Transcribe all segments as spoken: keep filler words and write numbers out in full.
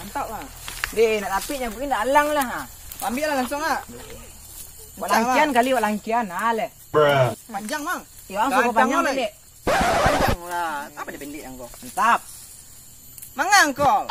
Mantap, Bang. Deh, nak rapik nyabuik ndak alang lah, ha. Ambiak lah langsung, ha. Wak langkian kali, wak langkian, ha, leh. Panjang, Bang. Yo, langsung panjang, lah, Dek. Panjang lah. Apa dia pendek yang kau? Mantap. Mangangkol.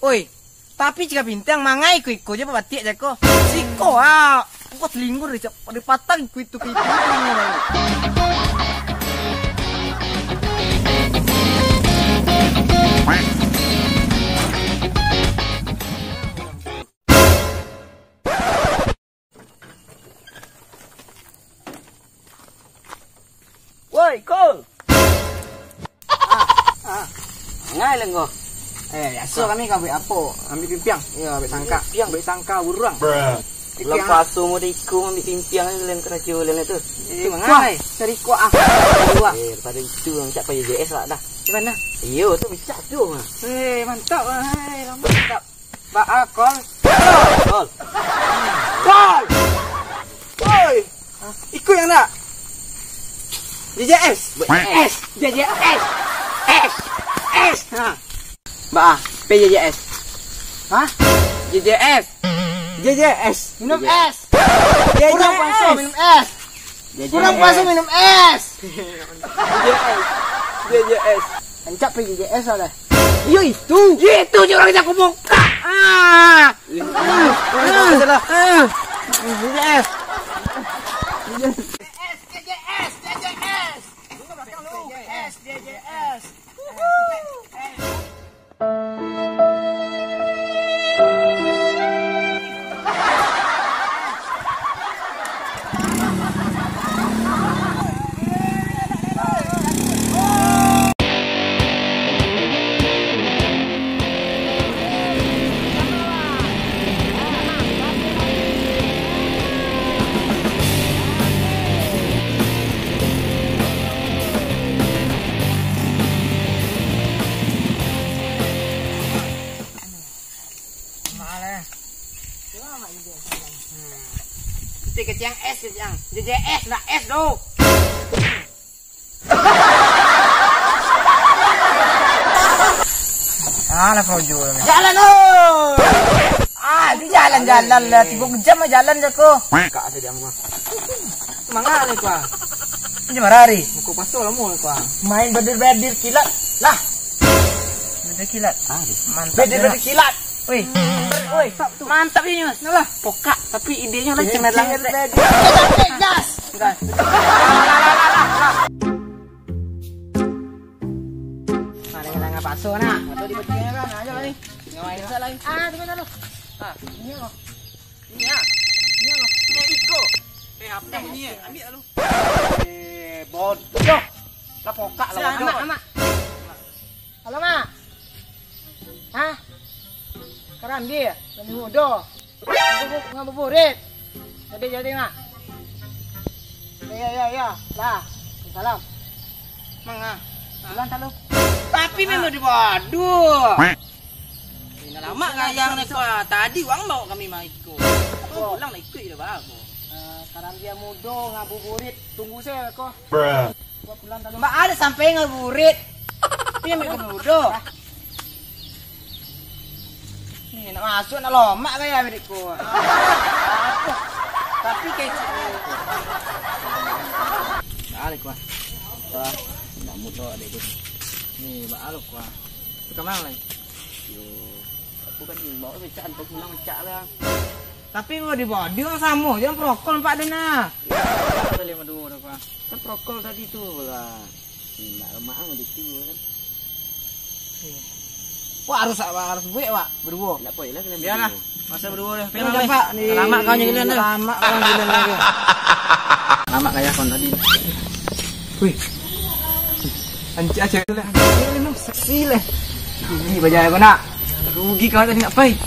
Oi, tapi jika bintang mangai iko-iko je babatiak jako. Siko, ah. Kau telingo dari, dari patang iko itu ke itu. Woi, Kol! Ah, ah. Mangai lah kau? Eh, biaso kami ka ambiak apo? Ambiak pimpiang. Iyo, ambiak sangka. Pimpiang. Ambiak sangka buruang. Bulan puaso mode iko ambiak pimpiang ni, lain karajo lain tu. Eh, itu mangai. Cari kuah, ah. Kuah. Eh, daripada itu, cak P J J S lah dah. Di mana? Iyo, tu bisa tu, mah. Eh, mantap, eh, mantap. Baa, Kol? Kol. Kol. Woi. Iko yang nak. J J S. S. J J S. S. S. Ha. Baa, P J J S. Hah? J J S. J J S. Minum es. J J S. Kurang puaso minum es. J J S. Kurang puaso minum es. J J S. J J S. Rancak P J J S lah. Iyo itu. Itu je urang jago bongkak. Ah. Ah. Ah. J J S. J J S, J J S, J J S. S, J J S. Mahal, eh. Itu kecil yang es, kecil yang J J S, ndak es doh. Alah, projo lah. Jalan, oh. Ah, di jalan-jalan lah. Tigo jam lah jalan jako. Kak, saya diam, Bang. Manga ni, Kuah? Macam mana hari? Buka puasa lama ni, Kuah. Main bedir-bedir kilat lah. Bedir kilat. Ah, mantap. Bedir-bedir kilat. Wih. Wih, mantap ini, Mas. Alah, pokak, tapi idenya lah cemerlang. Gas. Gas. Ada yang nggak paso, nak? Atau di bagian kan? Ayo, ni. Ngawain sa lagi. Ah, tu mana lu? Ah, ini apa? Ini ya. Ini apa? Ini iko. Eh, apa bunyi ya? Ambil lalu. Eh, bodoh. Lah pokak lah, bodoh. Amak, amak. Halo, Mak. Hah? Karambia, Karambia mudo. Ngabuburit. Jadi, jadi, Mak. Ya, ya, ya, ya. Lah. Salam. Manga. Pulang talu. Tapi memang di waduh. Dah lama kayang ni kau. Tadi wang bawa kami mai ko. Kau pulang nak ikut je dah bagus. Eh, karambia mudo ngabuburit. Tunggu saya ko. Bruh. Mbak ada sampai ngabuburit. Ini ambil ke mudo. Ni nak masuk nak lomak kaya ambil ko. Tapi kecil. Balik kuah. Wah, nak mudo dek ko. Ni baalok kuah. Tu ka mano lai? Yo, aku kan bawa becak, antar pulang becak lah. Tapi mau dibawa, dia samo je prokol empat dia nah. Yo, tak boleh madu dah, Pak. Kan prokol tadi tu lah. Nak lemak ah, dia tu kan. Wah, harus, Pak, harus buek, Pak, berdua. Ndak boleh lah, kena berdua. Biarlah. Masa berdua dah. Terima kasih, Pak. Lama kau nyegelan dah. Lama kau nyegelan lagi. Lama kayak kau tadi. Wih. Ancik aja lah. Seksi lah. Ini bajai aku nak. Rugi kau tadi nak pai.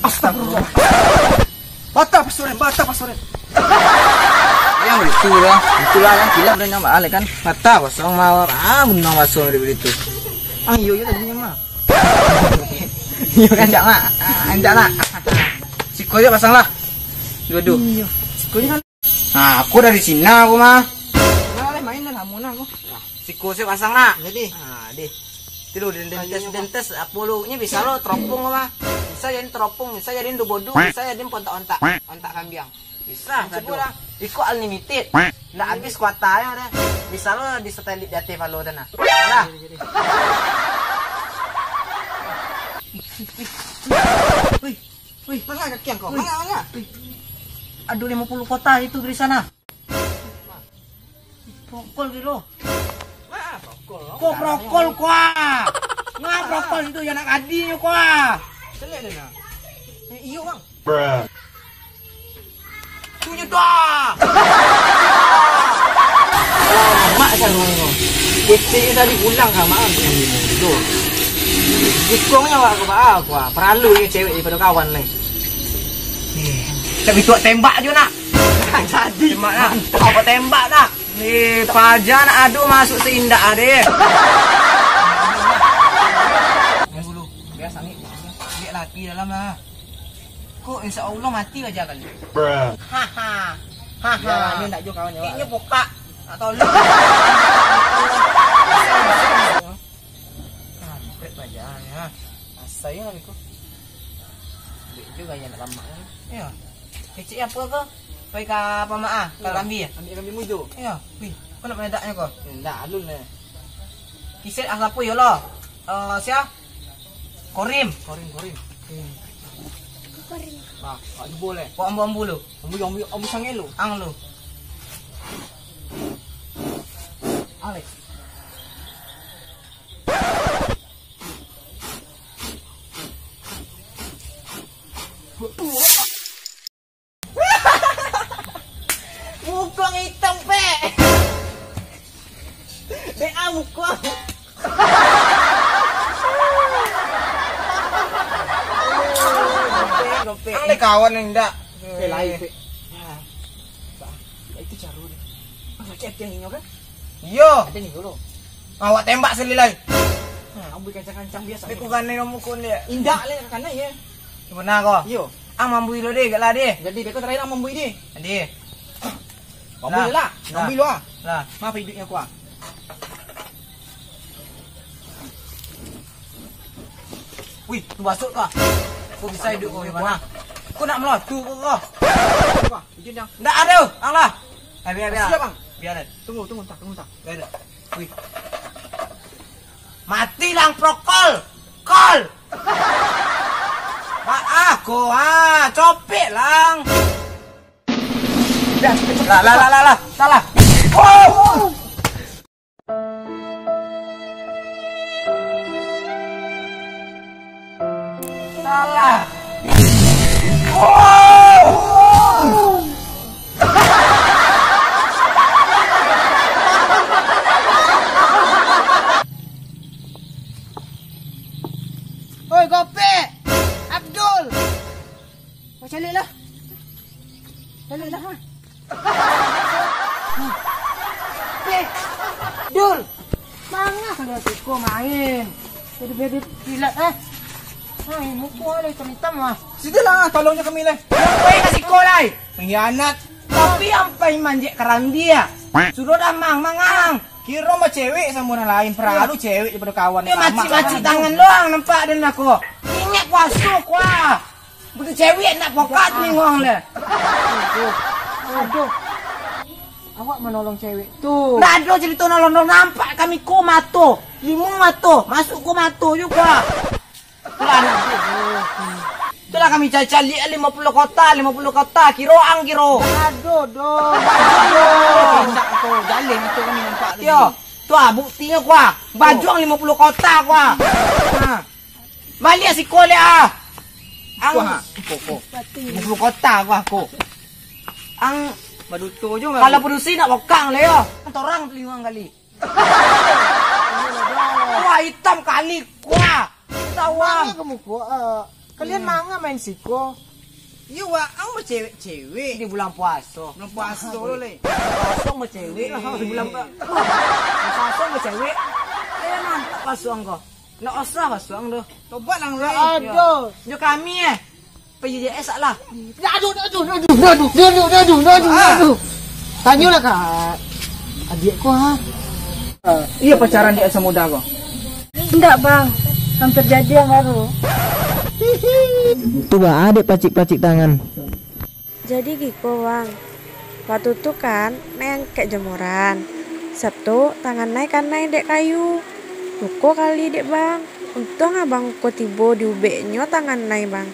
Astagfirullah. Bata pasuren, bata pasuren. Yang itu lah. Itulah yang kilat udah nyampe alek kan. Mata kosong mawar. Ah, gunang basah dari itu. Ah, iyo, iyo tadi nyampe. Iyo kan, cak mak. Ah, cak nak. Siko je pasang lah. Dua-dua. Iyo. Siko je kan. Nah, aku dari sini aku mah. Nah, leh main lah, lama nah aku. Siko se pasang nak. Jadi. Ah, deh. Lu dentes-dentes apo lu? Ni bisa lo teropong mah. Bisa jadi teropong, bisa jadi dubodu, bisa jadi ontak-ontak, ontak kambiang. Bisa, cubo lah. Iko unlimited. Ndak habis kuotanyo dah. Bisa lo di satelit di ateh palo tu nah. Dah. Wih, wih, manga kaki angkau? Wih. Manga, manga? Wih. Ado limo puluh kota itu di sana. Prokol gitu. Wah, prokol. Kok prokol kuah? Ngah prokol itu ya nak gadinyo kuah. Selek deh nah. Eh, iyo, Bang. Tu nyo dah. Mak saruangnyo. Keceknyo tadi pulang ka mak. Tu. Jikong nyo awak ka baa kuah. Paralu nyo cewek daripado kawan lai. Eh, tapi tuak tembak jo nak. Jadi. Tembak nak. Mantap. Apa tembak nak? Eh, paja nak ado masuk seindak ah, deh. Yang dulu, biasa ni. Lihat laki dalam lah. Kok insya Allah mati aja kali. Haha. Haha. Dia lah, dia ndak jo kawan awak. Kayaknya pokak. Tak tahu lu. Kampret paja ya. Asai lah beko. Duit tu gaya nak lamak kan. Ya. Kecek apa ko? Pai ka pamak ah, ka Kambia. Ambil Kambia mujo. Ya. Wih, kau nak meledak nyo ko? Ndak, alun lah. Kiset ah sapu yo lo. Eh, sia? Korim. Korim, Korim. Korim. Nah, Pak Jubol eh. Kok ambu-ambu lu? Ambu, ambu, ambu sangel lu. Ang lu. Alex. Mukong itam, Pek. Dek ah, mukong. Ang le kawan yang ndak. Eh, lain, Pek. Nah, itu caro deh. Ang cek yang inyo kan? Iyo. Ada ni dulu. Awak tembak sekali lai. Nah, ambil kancang-kancang biasa. Aku kanai kamu kun dia. Indak le, kanai ya. Cuba nah ko. Iyo. Ang mambui lo deh, gak lah deh. Jadi beko terakhir ang mambui deh. Jadi. Mambui lah. Mambui lo ah. Lah. Maaf hidupnya aku ah. Wih, tu basuk tu ah. Kau bisa hidup kau gimana? Kau nak melotu kau kau. Wah, izin yang. Ndak ada, ang lah. Habis, habis. Siap, Bang. Biar deh. Tunggu, tunggu, tak, tunggu, tak. Biar deh. Wih. Mati lang prokol. Kol. Maaf, ko ah, copek lang. Lah, lah, lah, lah, lah. Salah. Oh. Salah. Oh. Oi, Gopek! Abdul! Kau caliak lah. Caliak lah, ha. Peh, Dul, manga kalian siko main? Jadi bebe kilat, eh. Hai, muko ada hitam-hitam lah. Sudahlah, tolongnya kami lah. Kau yang kasih kau lah. Pengkhianat. Tapi ampai manjek karandia. Sudah dah mang, mangang. Kiro mah cewek sama orang lain, peralu cewek daripada kawan. Dia macik-macik tangan doang nampak dan aku. Ingat puasa kuah. Butuh cewek nak pokat ni ngong le. Aduh. Aduh. Awak menolong cewek tu. Ndak ada cerita nolong, nolong. Nampak kami ko mato. Limo mato. Masuk ko mato juga. Itulah, itulah kami cari-cari limo puluh kota, limo puluh kota. Kiro ang kiro. Aduh, doh. Aduh. Indak ko, jaleh mato kami nampak tadi. Yo. Tu ah, buktinyo kuah. Bajuang limo puluh kota kuah. Ha. Baliak siko liak ah. Ang. Kuah, ah. Ko, ko. Limo puluh kota kuah ko. Ang. Baduto jo. Kalau padusi nak bokang le yo. Torang telingo ang kali. Wah, hitam kali kuah. Tahu ah. Manga kamu ko, eh, kalian manga main siko? Iyo, wak, ang bacewek-cewek. Di bulan puaso. Bulan puaso lo le. Puaso bacewek. Di bulan puaso bacewek. Eh, mantap pasuang ko. Ndak usah pasuang tu. Tobat lang le. Aduh. Jo kami eh. P J J S lah. Aduh, aduh, aduh, aduh, aduh, aduh, aduh, aduh, aduh. Tanyolah ka adiak ko ha. Iyo pacaran dek samuda ko. Indak, Bang. Hampir jadi yang baru. Tu baa dek pacik-pacik tangan. Jadi giko, Bang. Waktu tu kan, Nai angkek jamuran. Sabtu, tangan Nai kanai dek kayu. Luko kali dek, Bang. Untuang Abang ko tibo di ubeknyo tangan Nai, Bang.